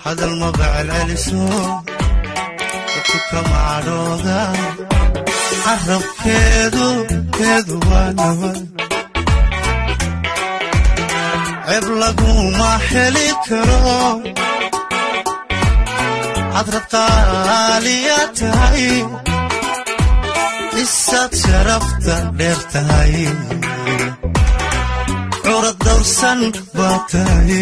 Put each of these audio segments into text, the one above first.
Hadal ma bacelceliso, dadku kama cadhooda. Carabkeedu keedu waa nabad, ceeb laguma heli karo. Cadrad qaaliya tahay, isaad sharafta dheer tahay, curad dawrsan baa tahay.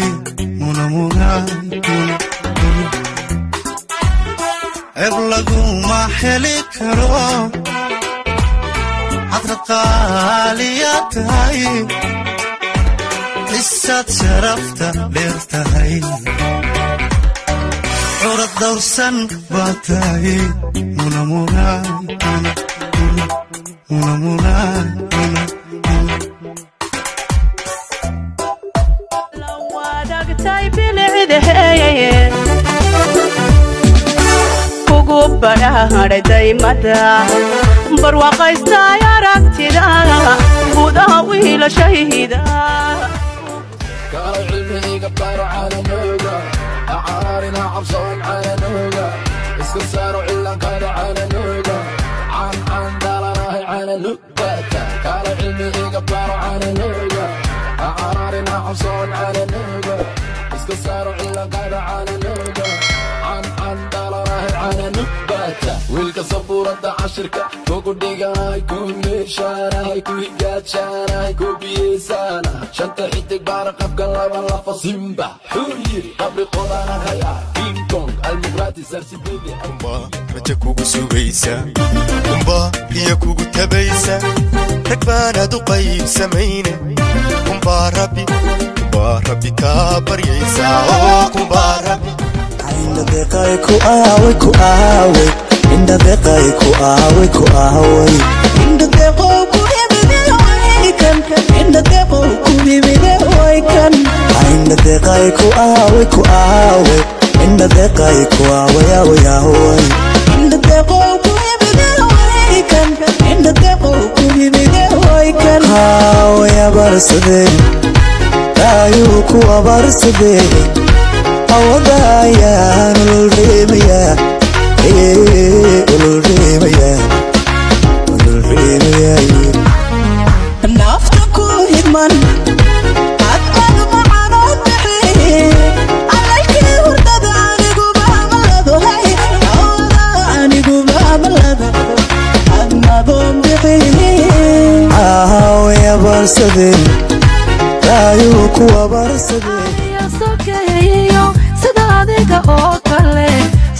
Ceeb laguma heli karo. Cadrad qaaliya tahay, isaad sharafta dheer tahay, curad dawrsan baa tahay. Kugu badhaadhay daymada barwaaqaystay aragtida gudaha wiilashayda. Cilmiga baro calanooga, acaarina cabsoon calanooga, iska saaro cilaankaada calanooga, caan daalanahay calanugata. Kaala cilmiga baro calanooga, acaarina cabsoon calanooga, iska saaro cilaankaada calanooga, caan daalanahay calanugata. Wiilka sabuurada cashirka kugu dhigahay, ku meeshaanahay, ku higaajanahay, ku biyeysana shanta xidig baara qabka laba lafa simba xuu yiri qabri qodanahaya King Kong almuqraati sarsibidi. Umbaa rajo kugu sugaysa, umbaa riya kugu tabaysa, rag baanaad u qaybsamayne. Kumbaa rabbi, kumbaa rabbi kaa baryaysa oo kumbaa rabbi. Indhadeeqay ku aaway, ku aaway, indhadeeqay ku aaway, ku aaway, indhadeeqow ku dhibide waykan, indhadeeqow ku dhibide waykan. Indhadeeqay ku aaway, ku aaway, indhadeeqay ku aaway, aaway, aaway, indhadeeqow ku dhibide waykan, indhadeeqow ku dhibide waykan. Haaway abaarsadeen, raayuu ku abaarsadeen, awadayaan ololreemaya, ololreemaya, ololreemaya. Nafta ku hidman cadcad macanoo bixi allaykii hurdada, aniguba malado hay awada, aniguba malado admadoon bixi. Haaway abaarsadeen, raayuu ku abaarsadeen. Sokeeyo sida adiga oo kale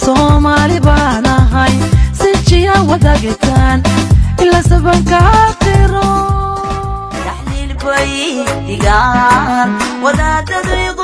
Soomaali baan ahay, sijiya wadagitaan ila sabanka aqiro. Taxliil bay dhigaan wadaadadu igu